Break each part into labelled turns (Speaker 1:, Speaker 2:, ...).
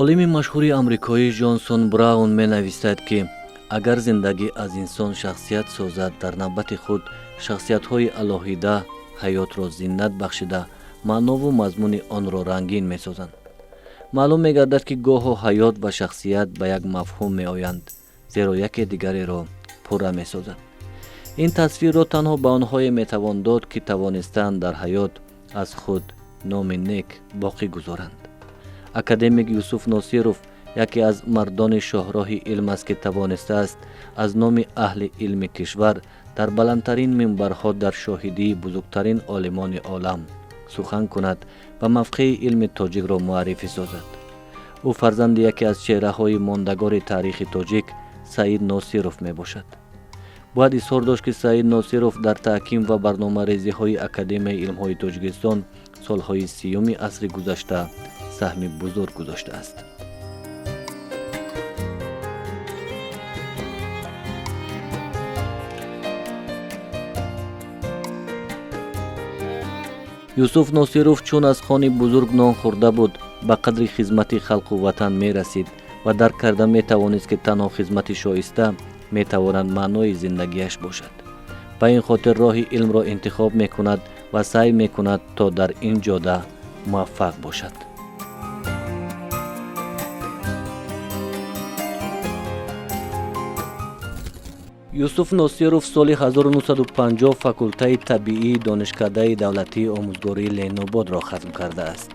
Speaker 1: Олими машҳури амрикоӣ Ҷонсон Браун менависад, ки агар зиндагӣ аз инсон шахсият созад, дар навбати худ шахсиятҳои алоҳида ҳаётро зинат бахшида, маънову мазмуни онро рангин месозанд. Маълум мегардад, ки гоҳо ҳаёт ва шахсият ба як мафҳум меоянд, зеро яке дигареро пурра месозад. Ин тасвирро танҳо ба онҳое метавон дод, ки тавонистаанд дар ҳаёт аз худ номи нек боқӣ гузоранд. Академик Юсуф Носиров яке аз мардони шоҳроҳи илм аст, ки тавонистааст аз номи аҳли илми кишвар дар баландтарин минбарҳо дар шоҳидии бузургтарин олимони олам сухан кунад ва мавқеи илми тоҷикро муаррифӣ созад. Ӯ фарзанди яке аз чеҳраҳои мондагори таърихи тоҷик Саид Носиров мебошад. Бояд изҳор дошт, ки Саид Носиров дар таҳким ва барномарезиҳои Академияи илмҳои Тоҷикистон солҳои 30-уми асри гузашта саҳми бузург гузоштааст. Юсуф Носиров чун аз хони бузург нон хӯрда буд, ба қадри хизмати халқу ватан мерасид ва дарк карда метавонист, ки танҳо хизмати шоиста метавонад маънои зиндагиаш бошад. Ба ин хотир роҳи илмро интихоб мекунад ва саъй мекунад, то дар ин ҷода муваффақ бошад. Юсуф Носиров соли 1950 факултаи табиии Донишкадаи давлатии омӯзгории Ленинободро хатм кардааст.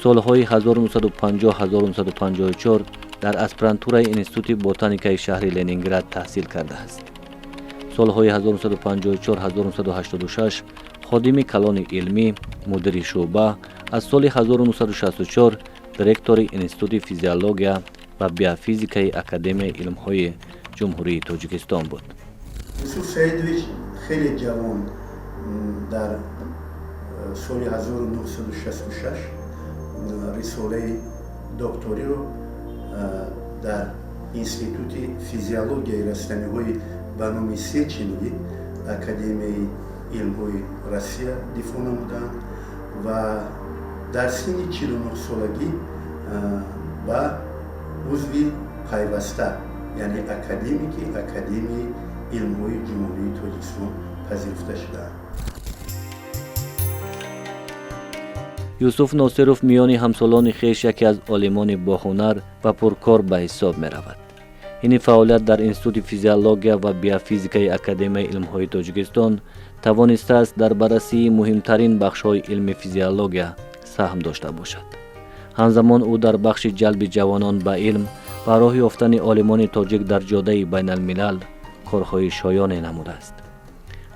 Speaker 1: Солҳои 1950-1954 дар аспирантураи Институти ботаникаи шаҳри Ленинград таҳсил кардааст. Солҳои 1954-1986 ходими калони илмӣ, мудири шӯъба, аз соли 1964 директори Институти физиология ва биофизикаи Академияи илмҳои Ҷумҳурии Тоҷикистон буд.
Speaker 2: Юсуф Саидович хеле ҷавон дар соли 1966 рисолаи докториро дар Институти физиологияи растаниҳои ба номи Сечинови Академияи илмҳои Россия дифоъ намуданд ва дар синни 49-солагӣ ба узви пайваста, яъне академики Академияи илмҳои Ҷумҳурии Тоҷикистон пазируфта шудаанд.
Speaker 1: Юсуф Носиров миёни ҳамсолони хеш яке аз олимони боҳунар ва пуркор ба ҳисоб меравад. Ини фаъолият дар Институти физиология ва биофизикаи Академияи илмҳои Тоҷикистон тавонистааст дар баррасии муҳимтарин бахшҳои илми физиология саҳм дошта бошад. Ҳамзамон ӯ дар бахши ҷалби ҷавонон ба илм ва роҳ ёфтани олимони тоҷик дар ҷодаи байналмилал корҳои шоёне намудааст.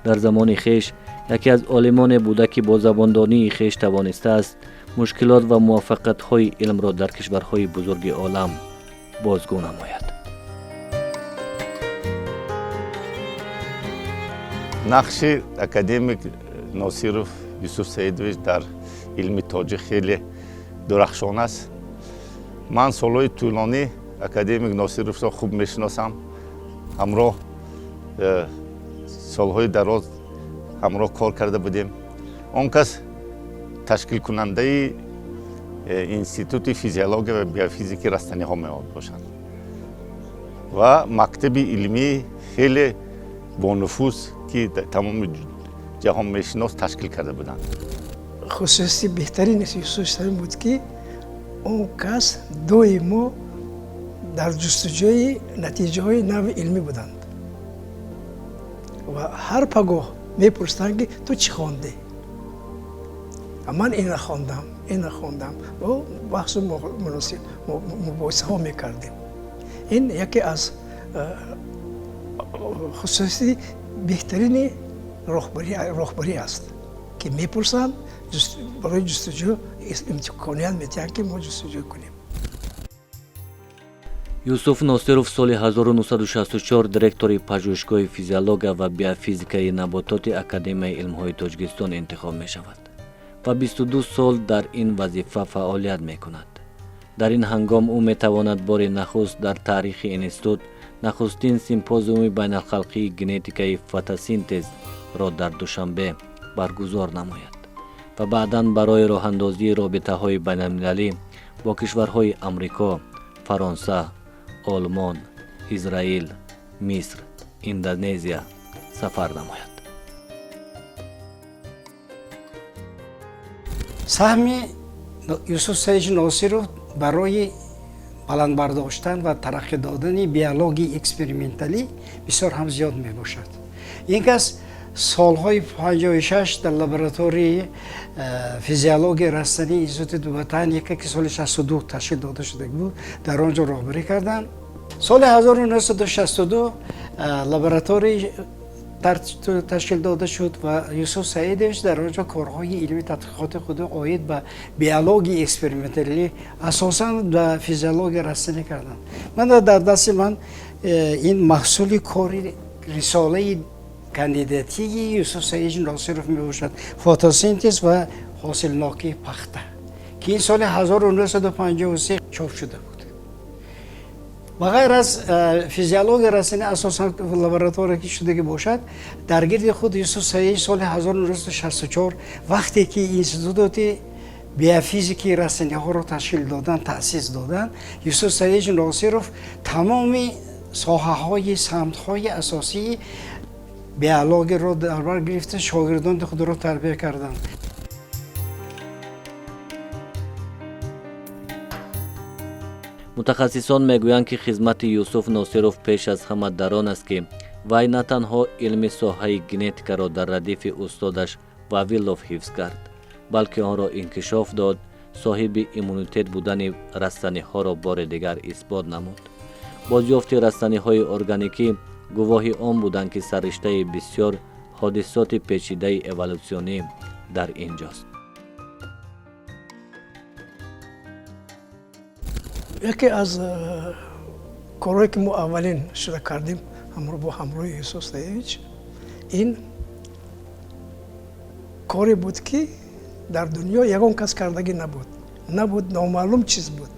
Speaker 1: Дар замони хеш яке аз олимоне буда, ки бо забондонии хеш тавонистааст мушкилот ва муваффақиятҳои илмро дар кишварҳои бузурги олам бозгӯ намояд.
Speaker 3: Нақши академик Носиров Юсуф Саидович дар илми тоҷик хеле дурахшон аст. Ман солҳои тӯлонӣ академик Носировро хуб мешиносам. Ҳамроҳ солҳои дароз ҳамроҳ кор карда будем. Он кас ташкилкунандаи Институти физиология ва биофизики растаниҳо мебошанд ва мактаби илмии хеле бонуфуз, ки тамоми ҷаҳон мешинос, ташкил карда буданд.
Speaker 4: Хусусияти беҳтарини Юсуф буд, ки он кас доимо дар ҷустуҷӯи натиҷаҳои нави илмӣ буданд ва ҳар пагоҳ мепурсиданд, ки ту чӣ хондӣ? Ман инра хондам, инра хондам ва баҳсу мубоҳисаҳо мекардем. Ин яке аз хусусияти беҳтарини роҳбарӣ аст, ки мепурсанд, барои ҷустуҷӯ имконият медиҳанд, ки мо ҷустуҷӯ кунем.
Speaker 1: Юсуф Носиров соли 1964 директори Пажӯҳишгоҳи физиология ва биофизикаи набототи Академияи илмҳои Тоҷикистон интихоб мешавад ва 22 сол дар ин вазифа фаъолият мекунад. Дар ин ҳангом ӯ метавонад бори нахуст дар таърихи институт нахустин симпозиуми байналхалқии генетикаи фотосинтезро дар Душанбе баргузор намояд ва баъдан барои роҳандозии робитаҳои байналмилалӣ бо кишварҳои Амрико, Фаронса, Олмон, Израил, Миср, Индонезия сафар намояд.
Speaker 5: Саҳми Юсуф Саидович Носиров барои баланд бардоштан ва тараққӣ додани биологияи эксперименталӣ бисёр ҳам зиёд мебошад. Ин кас солҳои 56 дар лабораторияи физиологияи растании Институти ботаника, ки соли 62 ташкил дода шуда буд, дар он ҷо роҳбарӣ карданд. Соли 1962 лабораторияи ташкил дода шуд ва Юсуф Саидович дар он ҷо корҳои илмии тадқиқоти худро оид ба биологияи эксперименталӣ, асосан ба физиологияи растанӣ карданд. Ман дар дасти ман ин маҳсули кори рисолаи кандидатии Юсуф Саидович Носиров мебошад, «Фотосинтез ва ҳосилнокии пахта», ки ин соли 1953 чоп шуда буд. Ба ғайр аз физиология растанӣ, асосан лаборатория ки шудагӣ бошад, дар гирди худ Юсуф Саидович соли 1964, вақте ки Институти биофизики растаниҳоро ташкил додан, таъсис доданд, Юсуф Саидович Носиров тамоми соҳаҳои, самтҳои асосии биологияро дар бар гирифта, шогирдони худро тарбия карданд.
Speaker 1: Мутахассисон мегӯянд, ки хизмати Юсуф Носиров пеш аз ҳама дар он аст, ки вай на танҳо илми соҳаи генетикаро дар радифи устодаш Вавилов ҳифз кард, балки онро инкишоф дод, соҳиби иммунитет будани растаниҳоро бори дигар исбот намуд. Бозёфти растаниҳои органикӣ гувоҳи он буданд, ки сарриштаи бисёр ҳодисоти печидаи эволютсионӣ дар ин ҷост.
Speaker 4: Яке аз корҳое, ки мо аввалин шуда кардем бо ҳамроҳи Юсуф Саидович, ин коре буд, ки дар дунё ягон кас кардагӣ набуд, номаълум чиз буд.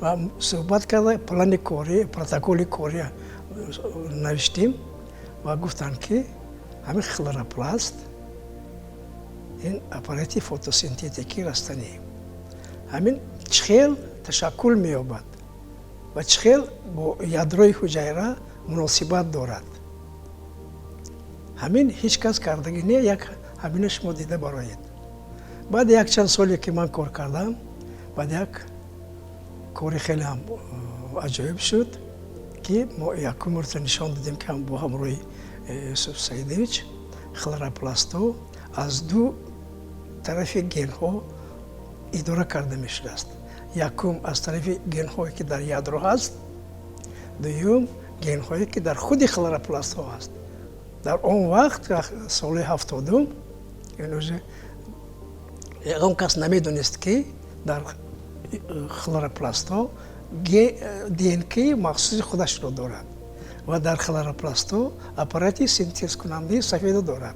Speaker 4: Ва суҳбат карда, плани корӣ, протоколи корӣ навиштем ва гуфтанд, ки ҳамин хлоропласт ин аппарати фотосинтетикии растанӣ, ҳамин чӣ хел ташаккул меёбад ва чӣ хел бо ядрои ҳуҷайра муносибат дорад, ҳамин ҳеҷ кас кардагӣ не, як ҳамина шумо дида бароед. Баъди якчанд соле, ки ман кор кардам, баъд як кори хеле ҳам аҷоиб шуд, ки мо якум марта нишон додем, ки бо ҳамроҳи Юсуф Саидович хлоропластҳо аз ду тарафи генҳо идора карда мешудааст: якум, аз тарафи генҳое, ки дар ядро ҳаст, дуюм, генҳое, ки дар худи хлоропластҳо ҳаст. Дар он вақт, соли 70-ум, уже ягон кас намедонист, ки дар хлоропластҳо ДНК махсуси худашро дорад ва дар хлоропластҳо аппарати синтезкунандаи сафеда дорад.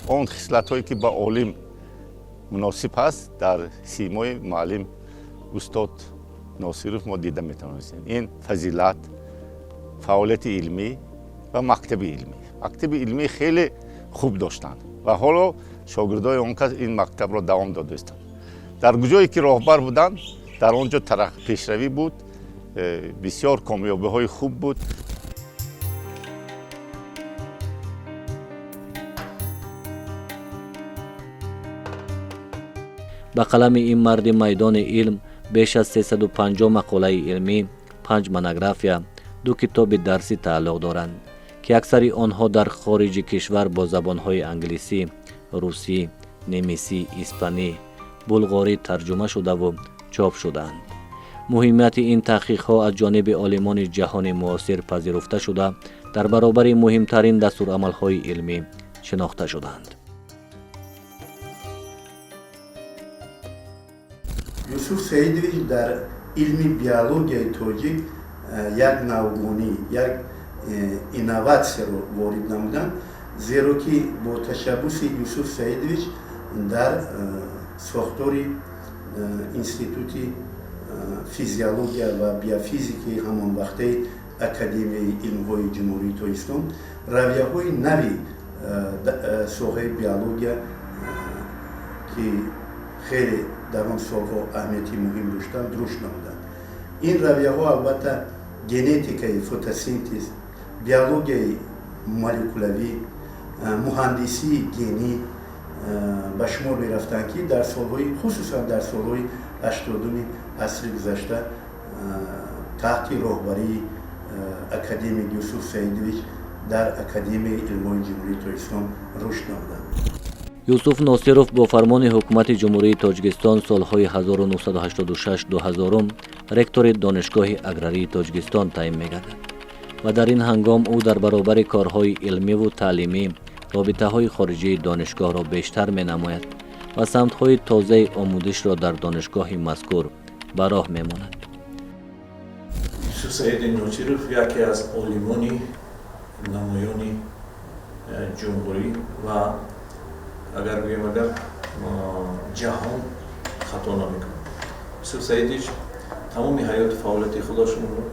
Speaker 3: Он хислатҳое, ки ба олим муносиб ҳаст, дар симои муаллим устод Носиров мо дида метавонистем: ин фазилат, фаъолияти илмӣ ва мактаби илмӣ. Мактаби илмӣ хеле хуб доштанд ва ҳоло шогирдои он кас ин мактабро давом додаистанд. Дар куҷое ки роҳбар буданд, дар он ҷо пешравӣ буд, бисёр комёбиҳои хуб буд.
Speaker 1: Ба қалами ин марди майдони илм беш аз 350 мақолаи илмӣ, панҷ монография, ду китоби дарсӣ тааллуқ доранд, ки аксари онҳо дар хориҷи кишвар бо забонҳои англисӣ, русӣ, немисӣ, испанӣ, булғорӣ тарҷума шудаву чоп шудаанд. Муҳимияти ин таҳқиқҳо аз ҷониби олимони ҷаҳони муосир пазируфта шуда, дар баробари муҳимтарин дастурамалҳои илмӣ шинохта шудаанд.
Speaker 2: Юсуф Саидович дар илми биологияи тоҷик як навгонӣ, як инноватсияро ворид намуданд, зеро ки бо ташаббуси Юсуф Саидович дар сохтори Институти физиология ва биофизики ҳамон вақтаи Академияи илмҳои Ҷумҳурии Тоҷикистон равияҳои нави соҳаи биология, ки хеле дар он солҳо аҳамияти муҳим доштанд, рушд намуданд. Ин равияҳо албатта генетикаи фотосинтез, биологияи молекулавӣ, муҳандисии генӣ ба шумор мерафтанд, ки дар солҳои, хусусан дар солҳои 80-уми асри гузашта таҳти роҳбарии академик Юсуф Саидович дар Академияи илмҳои Ҷумҳурии Тоҷикистон рушд намуданд.
Speaker 1: Юсуф Носиров бо фармони Ҳукумати Ҷумҳурии Тоҷикистон солҳои 1986-2000 ректори Донишгоҳи аграрии Тоҷикистон таъин мегардад ва дар ин ҳангом ӯ дар баробари корҳои илмиву таълимӣ робитаҳои хориҷии донишгоҳро бештар менамояд ва самтҳои тозаи омӯзишро дар донишгоҳи мазкур ба роҳ мемонад.
Speaker 6: Юсуф Саиди Носиров яке аз олимони намоёни ҷумҳурӣ ва агар гӯем, агар ҷаҳон, хато намекунам. Юсуф Саидич тамоми ҳаёти фаъолияти худашонро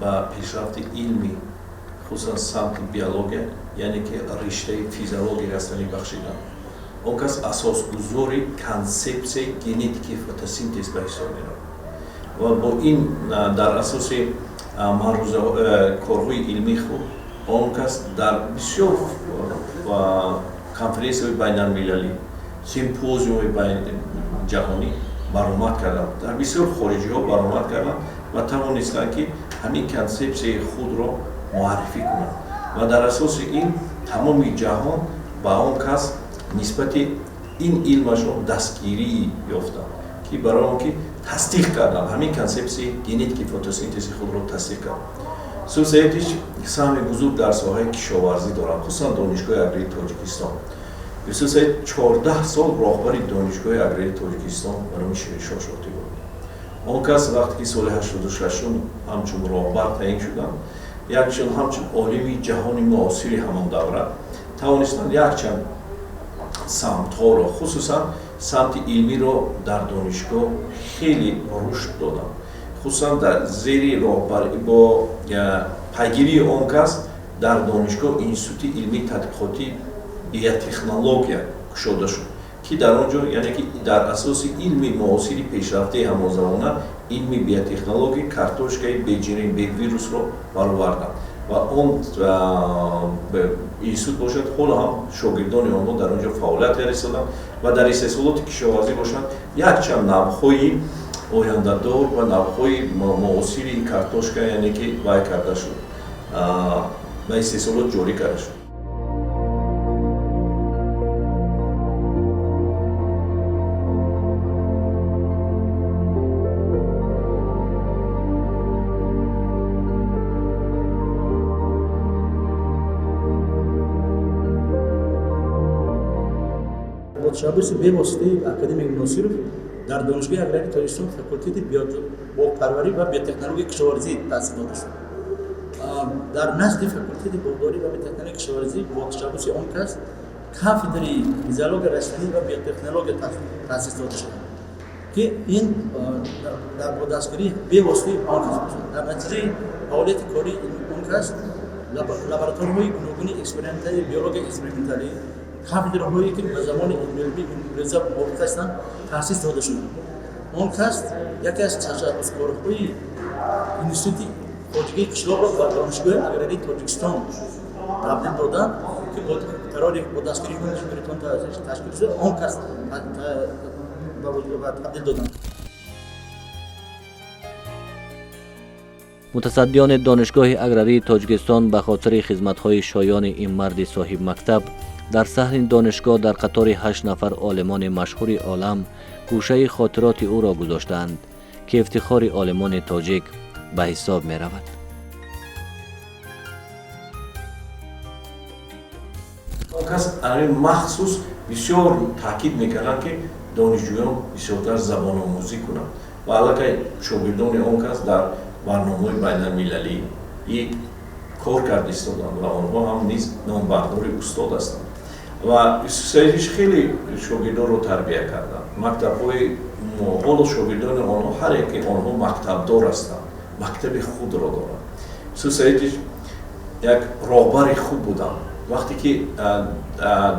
Speaker 6: ба пешрафти илми, хусусан самти биология, яъне ки риштаи физиологияи растанӣ бахшиданд. Он кас асосгузори консепсияи генетики фотосинтез ба ҳисоб меравад ва бо ин дар асоси маъруза корҳои илмии худ он кас дар бисёр конференсияҳои байналмилалӣ, симпозиумҳои ҷаҳонӣ баромад карданд, дар бисёр хориҷиҳо баромад карданд ва тавонистанд, ки ҳамин консепсияи худро муаррифӣ кунанд ва дар асоси ин тамоми ҷаҳон ба он кас нисбати ин илмашон дастгирӣ ёфтанд, ки барои он ки тасдиқ карданд, ҳамин консепсияи генетики фотосинтези худро тасдиқ карданд. Юсуф Саидович саҳми бузург дар соҳаи кишоварзӣ доранд, хусусан Донишгоҳи аграрии Тоҷикистон. Юсуф Саид 14 сол роҳбари Донишгоҳи аграрии Тоҷикистон ба номи Шириншоҳ Шотиб буд. Он кас вақте ки соли 86-ум ҳамчун роҳбар таъин шуданд, якчун ҳамчун олими ҷаҳони муосири ҳамон давра тавонистанд якчанд самтҳоро, хусусан самти илмиро дар донишгоҳ хеле рушд доданд. Хусусан дар зери роҳбарӣ, бо пайгирии он кас дар донишгоҳ Институти илмии тадқиқотии биотехнология кушода шуд, ки дар он ҷо, яъне ки дар асоси илми муосири пешрафтаи ҳамонзамона, илми биотехнология, картошкаи беҷирин, бевирусро бароварданд ва он институт бошад, ҳоло ҳам шогирдони онҳо дар он ҷо фаъолият карда ва дар истеҳсолоти кишоварзӣ бошанд, якчанд навъҳои ояндадор ва навъҳои муосири картошка, яъне ки вай карда шуд, ба истеҳсолот ҷорӣ карда шуд.
Speaker 7: Бо ташаббуси бевоситаи академик Носиров дар Донишгоҳи аграрии Тоҷикистон факултети боғпарварӣ ва биотехнологияи кишоварзӣ таъсис дода шуд. Дар назди факултети боғдорӣ ва биотехнологияи кишоварзӣ бо ташаббуси он кас кафедраи физиология растанӣ ва биотехнология таъсис дода шуд, ки ин дар бо дастгирии бевоситаи он кас бошад. Дар натиҷаи фаъолияти кории он кас лабораторияҳои гуногуни экспериментали биологияи эксперименталӣ, кафедраҳое, ки ба замони илмии имрӯза мувофиқ ҳастанд, таъсис дода шуд. Он кас яке аз ташаббускорҳои Институти хоҷагии қишлоқро ба Донишгоҳи аграрии Тоҷикистон табдил доданд, ки бо қарори, бо дастгирии Ҳукумати Ҷумҳуриятон ташкил шуд. Он кас табдил доданд.
Speaker 1: Мутасаддиёни Донишгоҳи аграрии Тоҷикистон ба хотири хизматҳои шоёни ин марди соҳибмактаб дар саҳни донишгоҳ дар қатори ҳашт нафар олимони машҳури олам гӯшаи хотироти ӯро гузоштаанд, ки ифтихори олимони тоҷик ба ҳисоб меравад.
Speaker 6: Он кас махсус бисёр таъкид мекарданд, ки донишҷӯён бисёртар забономӯзӣ кунанд ва аллакай шогирдони он кас дар барномаҳои байналмилалӣ кор карда истоданд ва онҳо ҳам низ номбардори устод ҳастанд. Ва Саидиш хеле шогирдонро тарбия карданд. Мактабҳои ҳоло шогирдони онҳо, ҳар яке онҳо мактабдор ҳастанд, мактаби худро доранд. Юсуф Саидиш як роҳбари хуб буданд. Вақте ки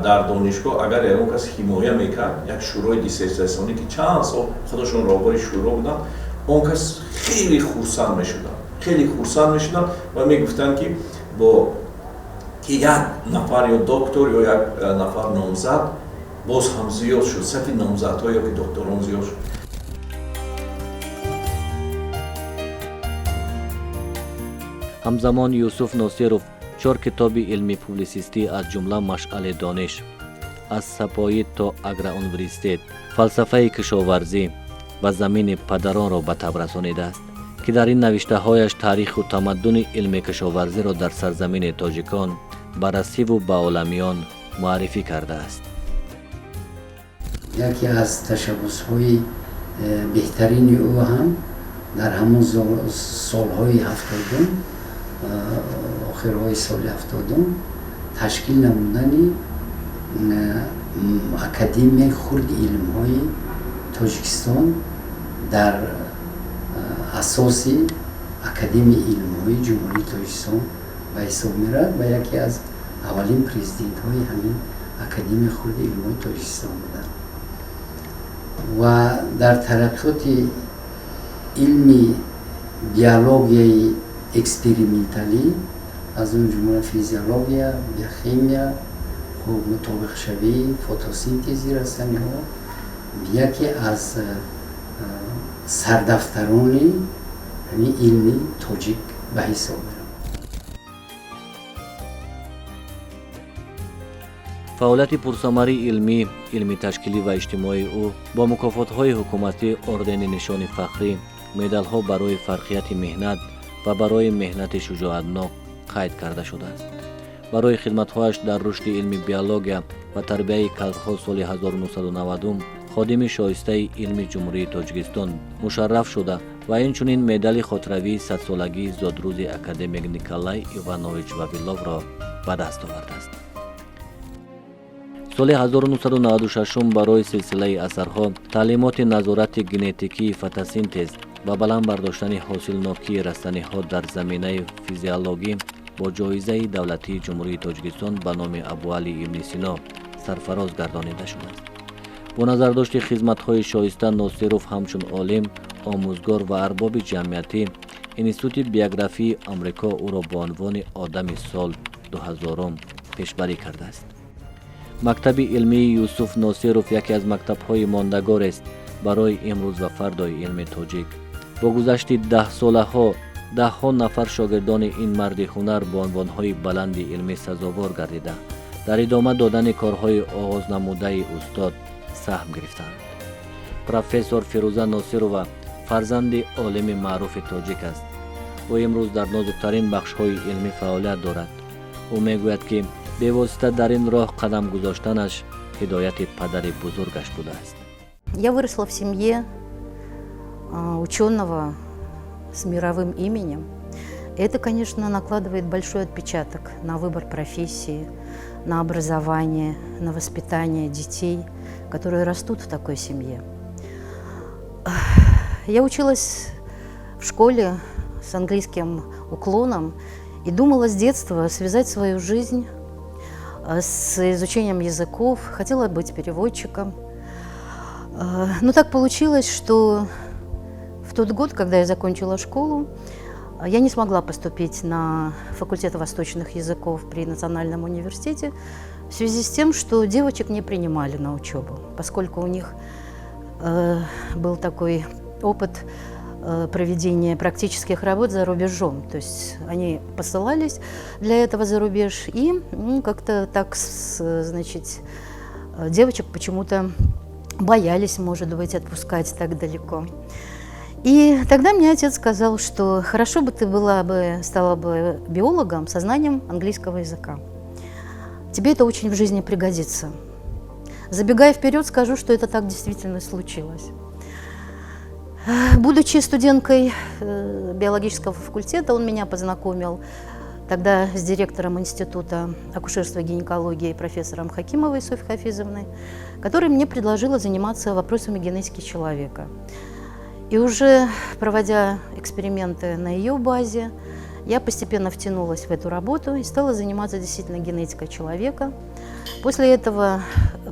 Speaker 6: дар донишгоҳ агар ягон кас ҳимоя мекард, як шӯрои диссертатсионӣ, ки чанд сол худашон роҳбари шӯро буданд. Он кас хеле хурсанд мешуданд, хеле хурсанд мешуданд ва мегуфтанд, ки бо ки як нафар ё доктор ё як нафар номзад боз ҳам зиёд шуд, сафи номзадҳо ё ки докторон зиёд шуд.
Speaker 1: Ҳамзамон Юсуф Носиров чор китоби илмӣ публисистӣ, аз ҷумла «Машъали дониш», «Аз сапоид то агроуниверситет», «Фалсафаи кишоварзӣ» ва «Замини падаронро» ба таб расонидааст, ки дар ин навиштаҳояш таъриху тамаддуни илми кишоварзиро дар сарзамини тоҷикон баррасиву ба оламиён муаррифӣ кардааст.
Speaker 8: Яке аз ташаббусҳои беҳтарини ӯ ҳам дар ҳамон солҳои 70-ум, охирҳои соли 70-ум ташкил намудани Академияи хурди илмҳои Тоҷикистон дар асоси Академияи илмҳои Ҷумҳурии Тоҷикистон ба ҳисоб меравад ва яке аз аввалин президентҳои ҳамин Академияи хурди илмҳои Тоҷикистон буданд ва дар тараққиёти илми биологияи эксперименталӣ, аз он ҷумла физиология, биохимия, хуб, мутобиқшавии фотосинтези растаниҳо, яке аз сардафтарони ҳамин илми тоҷик ба ҳисоб меравад.
Speaker 1: Фаъолияти пурсамари илмӣ, илми ташкилӣ ва иҷтимоии ӯ бо мукофотҳои ҳукуматӣ, ордени Нишони Фахрӣ, медалҳо барои фарқияти меҳнат ва барои меҳнати шуҷоатнок қайд карда шудааст. Барои хидматҳояш дар рушди илми биология ва тарбияи кадрҳо соли 1990 ходими шоистаи илми Ҷумҳурии Тоҷикистон мушарраф шуда ва инчунин медали хотиравии садсолагии зодрӯзи академик Николай Иванович Вавиловро ба даст овардааст. Соли 1996 барои силсилаи асарҳо «Таълимоти назорати генетикии фотосинтез ва баланд бардоштани ҳосилнокии растаниҳо дар заминаи физиологӣ» бо ҷоизаи давлатии Ҷумҳурии Тоҷикистон ба номи Абуалӣ ибни Сино сарфароз гардонида шудааст. Бо назардошти хизматҳои шоиста Носиров ҳамчун олим, омӯзгор ва арбоби ҷамъиятӣ, Институти биографии Амрико ӯро бо унвони одами сол 2000 пешбарӣ кардааст. Мактаби илмии Юсуф Носиров яке аз мактабҳои мондагорест барои имрӯз ва фардои илми тоҷик. Бо гузашти даҳсолаҳо даҳҳо нафар шогирдони ин марди ҳунар бо унвонҳои баланди илмӣ сазовор гардида, дар идома додани корҳои оғознамудаи устод саҳм гирифтанд. Профессор Фирӯза Носирова фарзанди олими маъруфи тоҷик аст. Ӯ имрӯз дар нозуктарин бахшҳои илмӣ фаъолият дорад. Ӯ мегӯяд, ки бевосита дар ин роҳ қадам гузоштанаш ҳидояти падари бузургаш будааст.
Speaker 9: Я выросла в семье ученого с мировым именем. Это, конечно, накладывает большой отпечаток на выбор профессии, на образование, на воспитание детей, которые растут в такой семье. Я училась в школе с английским уклоном и думала с детства связать свою жизнь с изучением языков, хотела быть переводчиком. Но так получилось, что в тот год, когда я закончила школу, я не смогла поступить на факультет восточных языков при Национальном университете в связи с тем, что девочек не принимали на учебу, поскольку у них был такой опыт проведения практических работ за рубежом. То есть они посылались для этого за рубеж, и, ну, как-то так, значит, девочек почему-то боялись, может быть, отпускать так далеко. И тогда мне отец сказал, что хорошо бы ты была бы, стала бы биологом со знанием английского языка. Тебе это очень в жизни пригодится. Забегая вперед, скажу, что это так действительно случилось. Будучи студенткой биологического факультета, он меня познакомил тогда с директором Института акушерства и гинекологии профессором Хакимовой Софьей Хафизовной, которая мне предложила заниматься вопросами генетики человека. И уже проводя эксперименты на ее базе, я постепенно втянулась в эту работу и стала заниматься действительно генетикой человека. После этого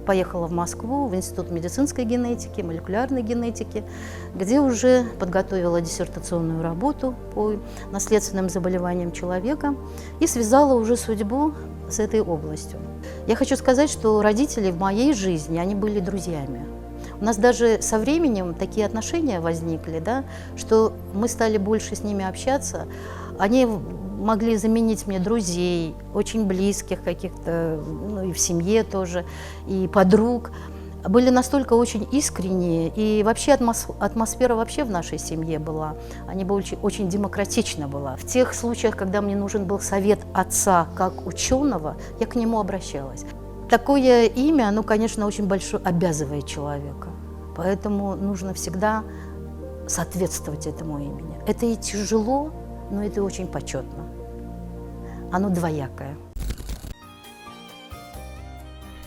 Speaker 9: поехала в Москву, в Институт медицинской генетики, молекулярной генетики, где уже подготовила диссертационную работу по наследственным заболеваниям человека и связала уже судьбу с этой областью. Я хочу сказать, что родители в моей жизни, они были друзьями. У нас даже со временем такие отношения возникли, да, что мы стали больше с ними общаться. Они могли заменить мне друзей, очень близких каких-то, ну и в семье тоже, и подруг. Были настолько очень искренние, и вообще атмосфера вообще в нашей семье была, они были очень, очень демократична была. В тех случаях, когда мне нужен был совет отца как ученого, я к нему обращалась. Такое имя, оно, конечно, очень большое обязывает человека, поэтому нужно всегда соответствовать этому имени. Это и тяжело, но это очень почетно. Оно двоякое.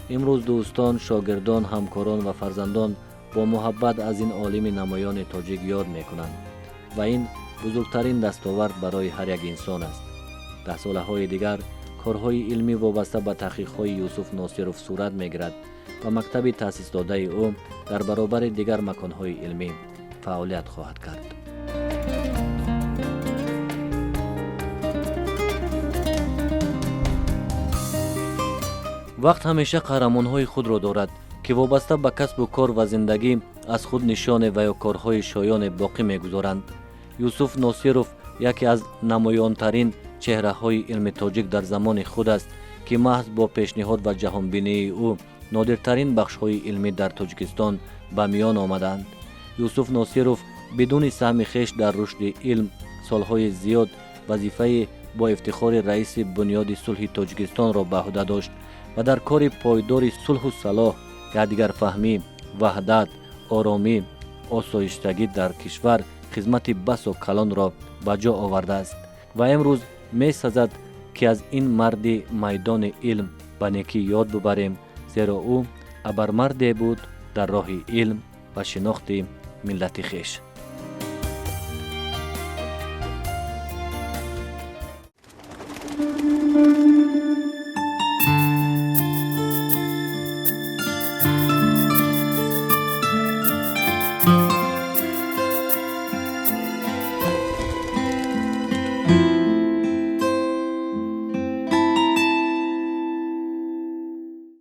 Speaker 1: Имрӯз дӯстон, шогирдон, ҳамкорон ва фарзандон бо муҳаббат аз ин олими намоёни тоҷик ёд мекунанд ва ин бузургтарин дастовард барои ҳар як инсон аст. Даҳсолаҳои дигар корҳои илмӣ вобаста ба таҳқиқҳои Юсуф Носиров сурат мегирад ва мактаби таъсисдодаи ӯ дар баробари дигар маконҳои илмӣ фаъолият хоҳад кард. Вақт ҳамеша қаҳрамонҳои худро дорад, ки вобаста ба касбу кор ва зиндагӣ аз худ нишоне ва ё корҳои шоёне боқӣ мегузоранд. Юсуф Носиров яке аз намоёнтарин чеҳраҳои илми тоҷик дар замони худ аст, ки маҳз бо пешниҳод ва ҷаҳонбинии ӯ нодиртарин бахшҳои илмӣ дар Тоҷикистон ба миён омаданд. Юсуф Носиров бидуни саҳми хеш дар рушди илм солҳои зиёд вазифаи бо ифтихори раиси Бунёди сулҳи Тоҷикистонро ба ӯҳда дошт ва дар кори пойдори сулҳу салоҳ, якдигарфаҳмӣ, ваҳдат, оромӣ, осоиштагӣ дар кишвар хизмати басо калонро ба ҷо овардааст ва имрӯз месазад, ки аз ин марди майдони илм ба некӣ ёд бубарем, зеро ӯ абармарде буд дар роҳи илм ва шинохти миллати хеш.